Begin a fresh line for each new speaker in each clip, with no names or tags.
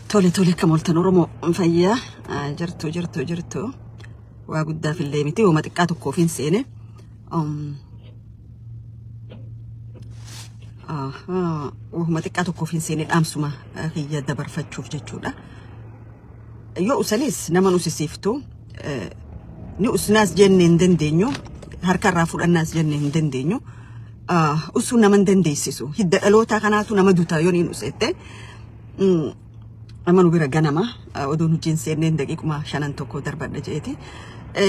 Tole tole akkam ooltan Oromoo fayyaa jirtu jirtu jirtu waa guddaaf illee miti hooma xiqqaa tokkoof hin seene. Hooma xiqqaa tokkoof hin seene dhaamsuma kiyya dabarfachuuf jechuudha. Yoo usanis nama nusisiiftu ni usnaas jennee hin dandeenyu, harkarraa fudhannaas jennee hin dandeenyu. Usuu nama hin dandeessisu. Hidda dhalootaa kanaatu nama duta yoo niin usette. Amma nu bira ganama oduun hojiin seenneen daqiiquma shanan tokko darbadha jeeti.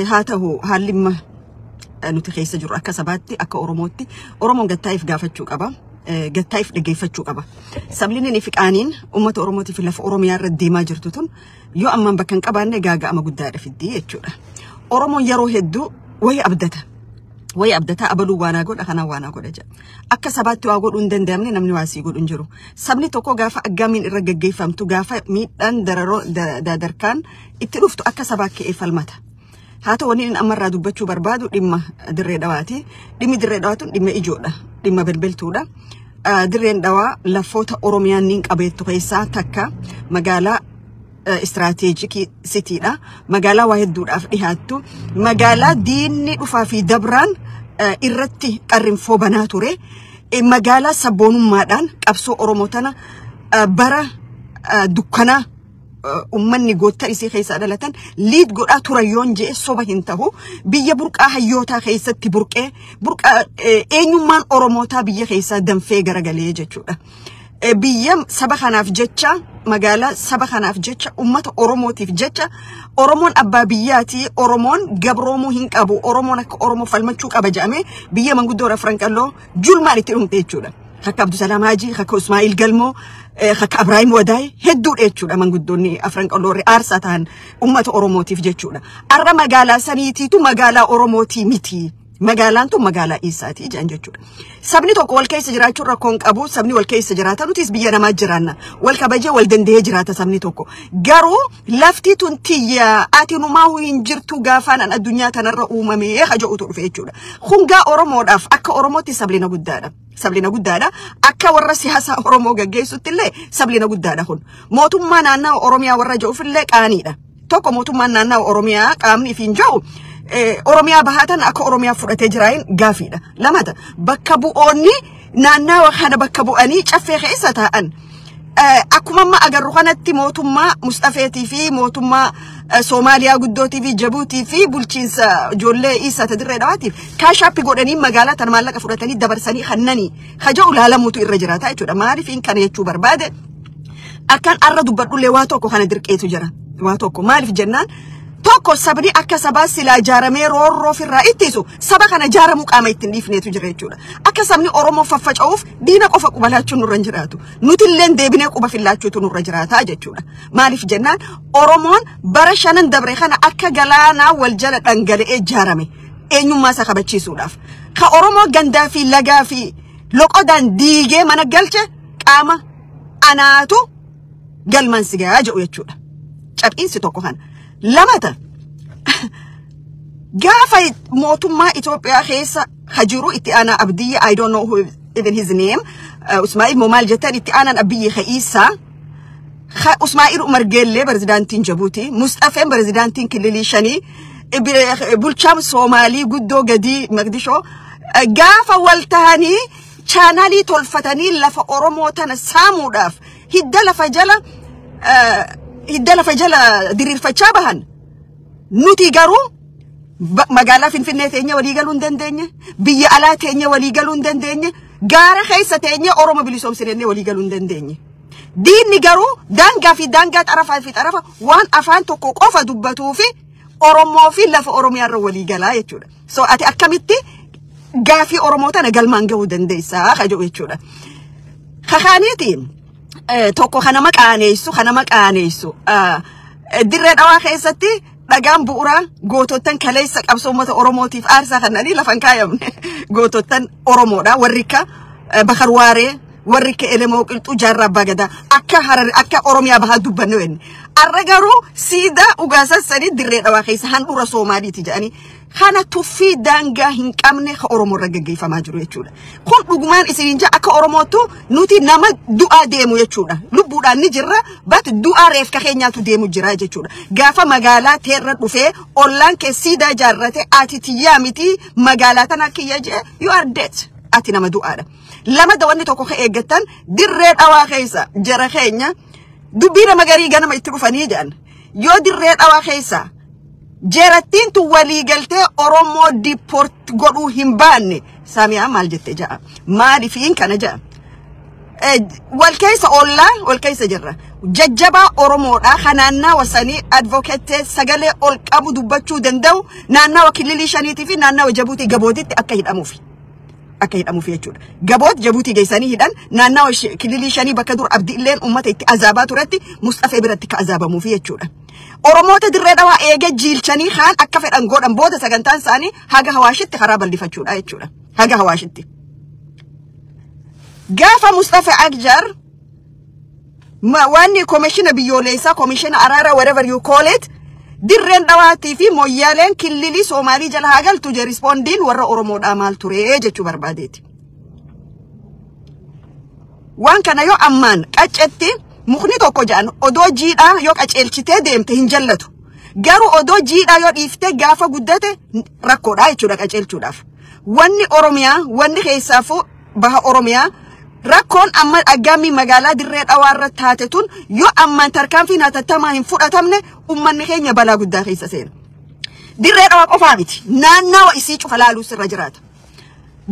Haa ta'u, haalli amma nuti keessa jirru akka sabaatti, akka Oromootti, Oromoon gattaa'eef gaafachuu qaba. Gattaa'eef dhaggeeffachuu qaba. Sablinni fi qaaniin uummata Oromootiif lafa Oromiyaa irra deemaa jirtu tun yoo ammaan bakka hin qabaanne gaaga'ama guddaadha fiddii jechuudha. Oromoon yeroo hedduu wayii abdata. Wayii abdataa, abaluu waanaa godha, kanaa waanaa godha jedha. Akka sabaatti waa godhuu hin danda'amne, namni waa sii godhu hin jiru. Sabni tokko gaafa aggaamiin irra gaggeeffamtu, gaafa miidhaan dararoo dadarkaan itti dhuftu, akka sabaa ka'ee falmata. Haa ta'u, wanni inni ammarraa dubbachuu barbaadu dhimma Dirree Dhawaati. Dhimmi Dirree Dhawaa tun dhimma ijoodha. Dhimma belbeltuudha. Dirreen Dhawaa lafoota Oromiyaan niin qabeettu keessaa takka, magaalaa strategic citydha. Magaalaa waa hedduudhaaf dhiyaattu. Magaalaa diinni dhufaa fi dabraan irratti qarrinfoo banaa ture. Magaalaa sabboonummaadhaan qabsoo Oromoo tana bara dukkanaa ummanni goottan isii keessaa dhalatan lead godhaa turan yoon je'e soba hin tahu. Biyya burqaa hayyootaa keessatti burqee, burqaa eenyummaan Oromootaa biyya keessaa danfee garagalee jechuudha. Biyya saba kanaaf jecha, magaalaa saba kanaaf jecha, ummata Oromootiif jecha, Oromoon abbaa biyyaati, Oromoon gabroomuu hin qabu, Oromoon akka Oromoo falmachuu qaba jedhamee biyya manguddoo Afran Qalloo julmaan itti dhumte jechuudha. Akka Abdusalaam Haajii, akka Ismaa'il Galmoo, akka Abrahaim Wadaay hedduudha jechuudha, manguddoonni Afran Qalloo warri aarsaa ta'an ummata Oromootiif jechuudha. Arra magaalaa saniitiitu magaalaa Oromootii miti. Magaalaan tun magaalaa Isaati jedhan jechuudha. Sabni tokko wal keessa jiraachuun rakkoo hin qabu. Sabni wal keessa jiraata. Nutis biyya namaa jiraanna. Wal kabajee wal danda'ee jiraata sabni tokko. Garuu lafti tun tiyya, ati numaa hin jirtu gaafaan an addunyaa tanarra uumamee haja'utu dhufe jechuudha. Hungaa Oromoodhaaf akka Oromootti sablina guddaadha. Sablina guddaadha. Akka warra siyaasa Oromoo gaggeessutti illee sablina guddaadha kun. Mootummaa naannawa Oromiyaa warra jedhuuf illee qaaniidha. Tokko, mootummaan naannawa Oromiyaa qaamni ifiin jiru Oromiyaa bahaatan akka Oromiyaa fudhatee jiraayin gaafiidha. Lamata, bakka bu'oonni naannawa kana bakka bu'anii caffee keessa taa'an. Akkuma amma agarru kanatti mootummaa Mustafeetii fi mootummaa Soomaaliyaa guddootii fi Jabuutii fi bulchiinsa ijoollee Isaa Dirree Dhawaatiif cash up godhanii magaalaa tana maallaqa fudhatanii dabarsanii kannanii kaja ulaalamuutu irra jiraata jechuudha. Maaliif kana jechuu barbaade? Akkan arra dubbadhullee waa tokko kana dirqeetu jira. Waa tokko maaliif jennaan, tokko, sabni akka sabaa silaa ijaaramee roorroo ofirraa ittisu saba kana ijaaramuu qaama ittiin dhiifneetu jira jechuudha. Akka sabni Oromoo faffaca'uuf diina qofa quba laachuun nurra hin jiraatu. Nutillee deebinee quba fillaachuutu nurra jiraata jechuudha. Maaliif jennaan, Oromoon bara shanan dabre kana akka galaanaa wal jala dhangala'ee ijaarame eenyummaa isaa kabachiisuudhaaf. Ka Oromoo gandaa fi lagaa fi loqodaan diigee mana galche qaama anaatu galmaan si gahaa jedhu jechuudha. Cab'iinsi tokko kana. Lamata, gaafa mootummaa Itoophiyaa keessa hajiru itti aanaa Abdiyyi, I don't know who even his name, Usmaa'il moo maal jettan, itti aanaan Abdiyyi Ka'iisaa, Usmaa'il Umar Geellee pirezidaantiin Jabuutii, Mustafeen pirezidaantiin Kililii shanii, bulchaan Soomaalii guddoo gadii Maqdishoo gaafa wal tahanii channelii tolfatanii lafa Oromoo tana saamuudhaaf hidda lafa jala diriirfachaa bahan. Nuti garuu magaalaa Finfinnee teenya walii galuu hin dandeenye, biyya alaa teenya walii galuu hin dandeenye, gaara keessa teenya Oromoo bilisoomsinee walii galuu hin dandeenye. Diinni garuu daangaa fi daangaa, xarafaa fi xarafa waan afaan tokko qofa dubbatuu fi Oromoo fi lafa Oromiyaa irra walii galaa jechuudha. So ati akkamitti gaafii Oromoo tana galmaan gahuu dandeessaa ka jedhu jechuudha. Kakaaniiti tokko kanama qaaneessu, kanama qaaneessu. Dirree Dhawaa keessatti dhagaan bu'uuraa gootottan kaleessa qabsoo uummata Oromootiif aarsaa kannanii lafan kaayamne gootottan Oromoodha. Warri akka Bakar Waaree, warri akka Elemoo Qilxuu, Jaarraa Abbaa Gadaa, akka Harar, akka Oromiyaa bahaa dubbanne jenne. Arra garuu siidaa Ugaasassanii Dirree Dhawaa keessa handhuura Soomaaliiti jedhanii. Kana tuffii daangaa hin qabne ka Oromoo irra gaggeeffamaa jiru jechuudha. Kun dhugumaan isiniin jaa, akka Oromootu nuti nama du'aa deemu jechuudha. Lubbuudhaan ni jirra, but du'aa reefka keenyaatu deemu jira jechuudha. Gaafa magaalaa teerra dhufee ollaan kee siidaa ijaarrate, ati tiyyaa miti, magaalaa tana kiyya jee, you are dead. Ati nama du'aadha. Lama wanni tokko ka eeggattan, Dirree Dhawaa keessa jara keenya dubbii nama garii ganama itti dhufanii jedhan. Yoo Dirree Dhawaa keessa jeerattiin tun walii galtee Oromoo deport godhuu hin baanne, Saamiyaa maal jette ja'a. Maaliifiin kana ja'a? Wal keessa ollaa wal keessa jirra. Jajjabaa Oromoodha. Kan naannawa sanii advocate sagalee ol qabu dubbachuu danda'u naannawa kililii shaniitii fi naannawa Jabuutii Gabootitti akka hidhamuufi. Akka hidhamuuf jechuudha. Gaboot Jabuutii geessanii hidhan, naannawa kililii shanii bakka dur Abdi Illeen uummata itti azaabaa turetti Mustafee biratti ka azaabamuufi jechuudha. Oromoota Dirree Dhawaa eega jiilchanii kaan akka fedhan godhan booda sagantaan isaanii haga Hawaashitti karaa bal'ifachuudha jechuudha. Haga Hawaashitti. Gaafa Mustafa Akjar wanni koomishina biyyoolessaa, koomishina araaraa, whatever you call it, Dirreen Dhawaatii fi Mooyyaaleen killilii Soomaalii jala haa galtu je, respondiin warra Oromoodhaa maal ture jechuu barbaadeeti. Waan kana yoo ammaan qaccetti mukni tokko jedhan odoo jiidhaa yoo qaceelchitee deemte hin jallatu. Garuu odoo jiidhaa yoo dhiiftee gaafa guddate rakkoodha jechuudha qaceelchuudhaaf. Wanni Oromiyaa, wanni keessaafuu baha Oromiyaa, rakkoon amma aggaamii magaalaa Dirree Dhawaa irra taate tun yoo ammaan tarkaanfiin hatattamaa hin fudhatamne ummanni keenya balaa guddaa keessa seena. Dirree Dhawaa qofaa miti, naannawa isii cufa laaluu sirra jiraata.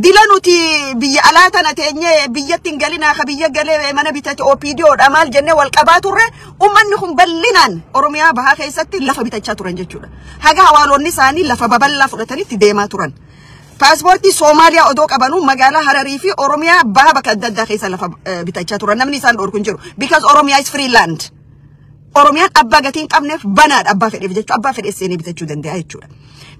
Dila nuti biyya alaa tana teenyee biyyatti hin galinaa, ka biyya galee mana bitate OPDOdha maal jennee wal qabaa turre, ummanni kun bal'inaan Oromiyaa bahaa keessatti lafa bitachaa turan jechuudha. Haga hawaalonni isaanii lafa babal'aa fudhatanitti deemaa turan. Paaspoortii Soomaaliyaa odoo qabanuu magaalaa Hararii fi Oromiyaa baha bakka adda addaa keessa lafa bitachaa turan. Namni isaan dhorku hin jiru. Because Oromiyaa is free land. Oromiyaan abbaa gatii hin qabneef banaadha abbaa fedheef jechuudha. Abbaa fedheef seenee bitachuu danda'a jechuudha.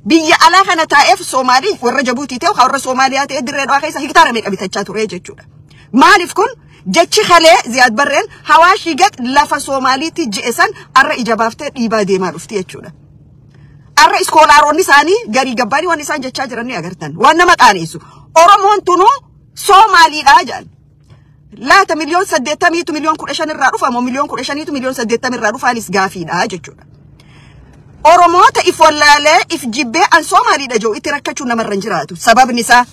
Biyya alaa kana taa'eef Soomaalii warra Jabuutii ta'e, warra Soomaaliyaa ta'e, Dirree Dhawaa keessa hektaara meeqa bitachaa ture jechuudha. Maaliif kun jechi kalee Ziyaad Barreen Hawaashii gad lafa Soomaaliitti ji'e san arra ija baaftee dhiibaa deemaa dhufti jechuudha. Arra iskoolaaronni isaanii garii gabbaanii waan isaan jechaa jiran ni agartan. Waan nama qaaneessu. Oromoon tunuu Soomaaliidhaa jedhan. Laata 80 miliyooniitu 15 miliyoon irraa dhufa moo 15 miliyooniitu 80 miliyoon irraa dhufaanis gaafiidha jechuudha. Oromoota if wallaalee if jibbee an Soomaaliidha jiru itti rakkachuu namarra hin jiraatu. Sababni isaa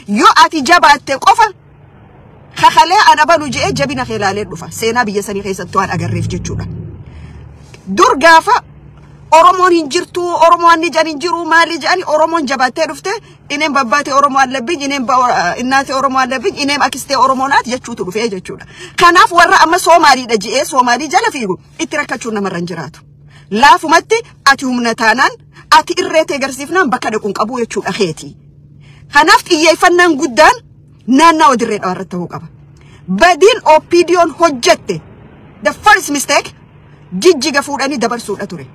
yoo ati jabaatte qofa kakalee ana balu je'ee jabina kee ilaalee dhufa. Seenaa biyya sanii keessatti waan agarreef jechuudha. Dur gaafa Oromoon hin jirtu, Oromoon ni jedhan hin jiru, maali jedhani, Oromoon jabaattee dhufte, ineen babbaatee Oromoo አለብኝ, ineen እናቴ ኦሮሞ አለብኝ, ineen akistee Oromoo naat jechuutu dhufee jechuudha. Kanaaf warra amma Soomaaliidha je'ee Soomaalii jala fiigu itti rakkachuun namarra hin jiraatu. Laafumatti ati humna taanaan, ati irree tee agarsiifnaan bakka dhaquun qabu jechuudha keeti. Kanaaf xiyyeeffannaan guddaan naannawa Dirree Dhawaa irratti ta'uu qaba. Badiin OPDO'n hojjette, the first mistake, Jijjiga fuudhanii dabarsuudha ture.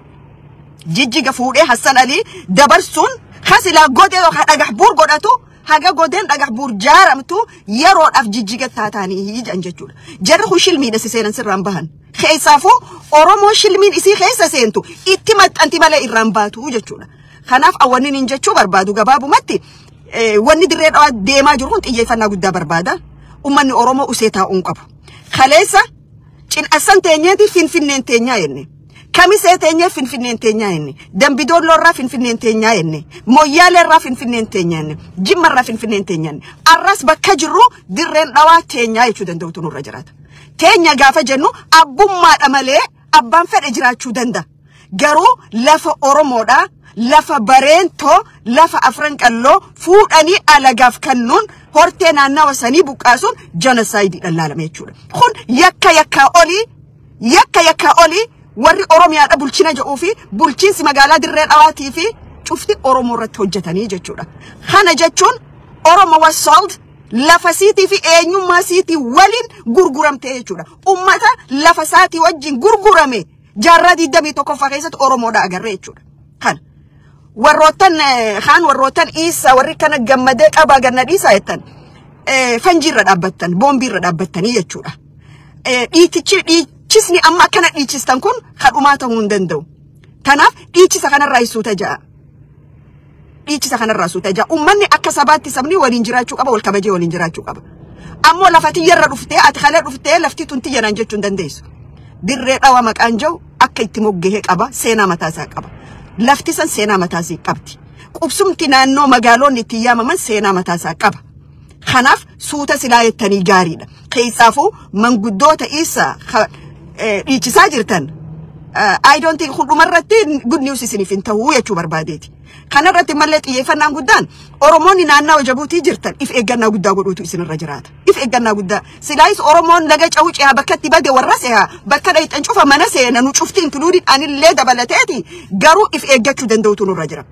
Jijjiga fuudhee Hassan Alii dabarsuun kasilaa godee yookaan Dhagax Buur godhatu, haga godeen Dhagax Buur jaaramtu yeroodhaaf Jijjiga taataanii jedhan jechuudha. Jarri kun shilmiidha si seenan sirraan bahan. Keessaafuu Oromoo shilmiin isii keessa seentu itti maxxanti malee irraan baatu jechuudha. Kanaaf awwanni hin jechuu barbaadu gabaabumatti wanni Dirree Dhawaa deemaa jiru kun xiyyeeffannaa guddaa barbaada. Uummanni Oromoo usee taa'uu qabu. Kaleessa cin'assan teenyeeti Finfinneen teenyaa jenne. Kamisee teenyee Finfinneen teenyaa jenne. Dambidoolloorraa Finfinneen teenyaa jenne. Moyyaaleerraa Finfinneen teenyaa jenne. Jimmarraa Finfinneen teenyaa jenne. Arras bakka jirru Dirreen Dhawaa teenyaa jechuu danda'utu nurra jiraata. Teenya gaafa jennu abbummaadha malee abbaan fedhe jiraachuu danda'a. Garuu lafa Oromoodhaa, lafa Bareentoo, lafa Afran Qalloo fuudhanii alagaaf kennuun, hortee naannawa sanii buqqaasuun genocide laalame jechuudha. Kun yakka yakkaa olii, yakka yakkaa olii warri Oromiyaadha bulchina jedhuu fi bulchiinsi magaalaa Dirree Dhawaatii fi cufti Oromoo irratti hojjetanii jechuudha. Kana jechuun Oromo was sold, lafa siitii fi eenyummaa siitii waliin gurguramte jechuudha. Ummata lafa isaatii wajjin gurgurame jaarraa 21ffaa keessatti Oromoodha agarree jechuudha. Kana. Warroottan kaan, warroottan dhiisaa, warri kana gammadee qabaa ganna dhiisaa jettan, fanjiirra dhaabbattan, boombiirra dhaabbattanii jechuudha. Dhiitichi, dhiichisni amma akkana dhiichistan kun kadhumaa ta'uu hin danda'u. Kanaaf dhiichisa kanarraa ibsuuta ja'a. Dhiichisa kanarraa suuta ijaa. Uummanni akka sabaatti sabni waliin jiraachuu qaba, wal kabajee waliin jiraachuu qaba. Ammoo lafa tiyyarra dhuftee, ati kalee dhuftee lafti tun tiyyanaan jechuu hin dandeessu. Dirree Dhawaa maqaan jiru akka itti moggahee qaba, seenaa mataasaa qaba. Lafti san seenaa mataasii qabdi. Qubsumti naannoo magaalonni itti yaamaman seenaa mataasaa qaba. Kanaaf suuta silaa jettanii gaariidha. Keessaafuu manguddoota isa dhiichisaa jirtan, I don't think hundumarratti good news isiniif hin ta'uu jechuu barbaadeeti. Kanarratti mallee xiyyeeffannaan guddaan Oromoonni naannawa Jabuutii jirtan if eeggannaa guddaa godhuutu isinirra jiraata. If eeggannaa guddaa. Silaayis Oromoon laga cahuu cehaa bakka itti bade warra sehaa bakka dhayixan cufa mana seena nu cufti including anillee dabalateeti, garuu if eeggachuu danda'utu nurra jira.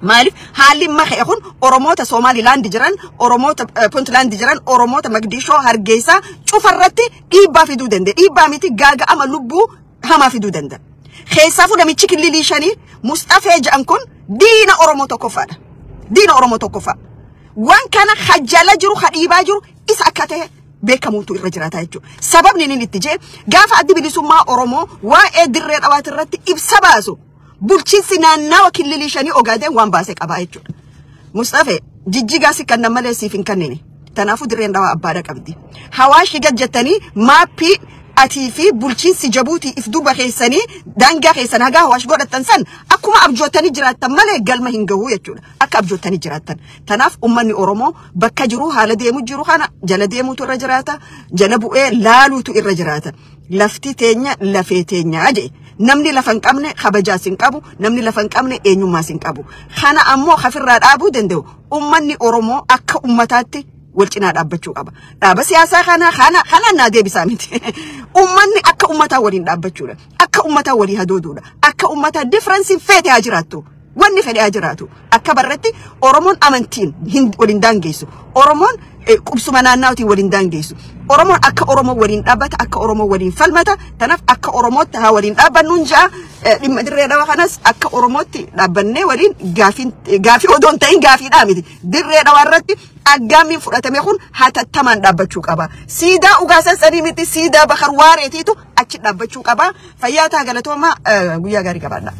Maaliif haalli makee kun Oromoota Somaalilaand jiran, Oromoota Puntland jiran, Oromoota Magdishoo, Hargeysaa cufarratti dhiibbaa fiduu danda'a. Dhiibbaa miti, gaaga'ama lubbuu hamaa fiduu danda'a. Keessaafuu namichi killilii shanii Mustafee jedhan kun diina Oromoo tokkoffaadha. Diina Oromoo tokkoffaa. Waan kana hajjala jiru, hadhiibaa jiru isa akka ta'e beekamuutu irra jiraata jechuudha. Sababni inni itti jee, gaafa Addi Bilisummaa Oromoo waa'ee Dirree Dhawaati irratti ibsa baasu, bulchiinsi naannawa killilii shanii Ogaadeen waan baase qabaa jechuudha. Mustafee, Jijjigaa si kan malee siif hin kennine. Kanaafuu Dirreen Dhawaa abbaadha qabdi. Hawaashii gad jettanii maappii atii fi bulchiinsi Jabuutii if duuba keessanii daangaa keessan hagaa Hawaash godhattan san akkuma abjoottanii jiraattan malee galma hin gahu jechuudha. Akka abjoottanii jiraattan. Kanaaf uummanni Oromoo bakka jiru haala deemu jiru kana jala deemuutu irra jiraata. Jala bu'ee laaluutu irra jiraata. Lafti teenya lafee teenyaa jedhe. Namni lafa hin qabne kabajaas hin qabu, namni lafa hin qabne eenyummaas hin qabu. Kana ammoo hafirraa dhaabuu danda'u uummanni Oromoo akka uummataatti wal cinaa dhaabbachuu qaba. Dhaaba siyaasaa kana naa deebisaa miti. Uummanni akka uummataa waliin dhaabbachuudha. Akka uummataa walii hadooduudha. Akka uummataa difference feete haa jiraattu. Wanni fedhe haa jiraatu. Akka barratti Oromoon amantiin waliin daangeessu. Oromoon qubsuma naannawaatiin waliin daangeessu. Oromoon akka Oromoo waliin dhaabbata, akka Oromoo waliin falmata. Kanaaf akka Oromootti haa waliin dhaabbannuun ja'a. Dhimma Dirree Dhawaa kanas akka Oromootti dhaabbannee waliin gaafii odoo hin ta'in gaafiidhaa miti. Dirree Dhawaa irratti aggaammiin fudhatame kun hatattamaan dhaabbachuu qaba. Siidaa Ugaasan sanii miti, siidaa Bakar Waareetiitu achi dhaabbachuu qaba. Fayyaa ta'a, galatoomaa, guyyaa gaarii qabaadha.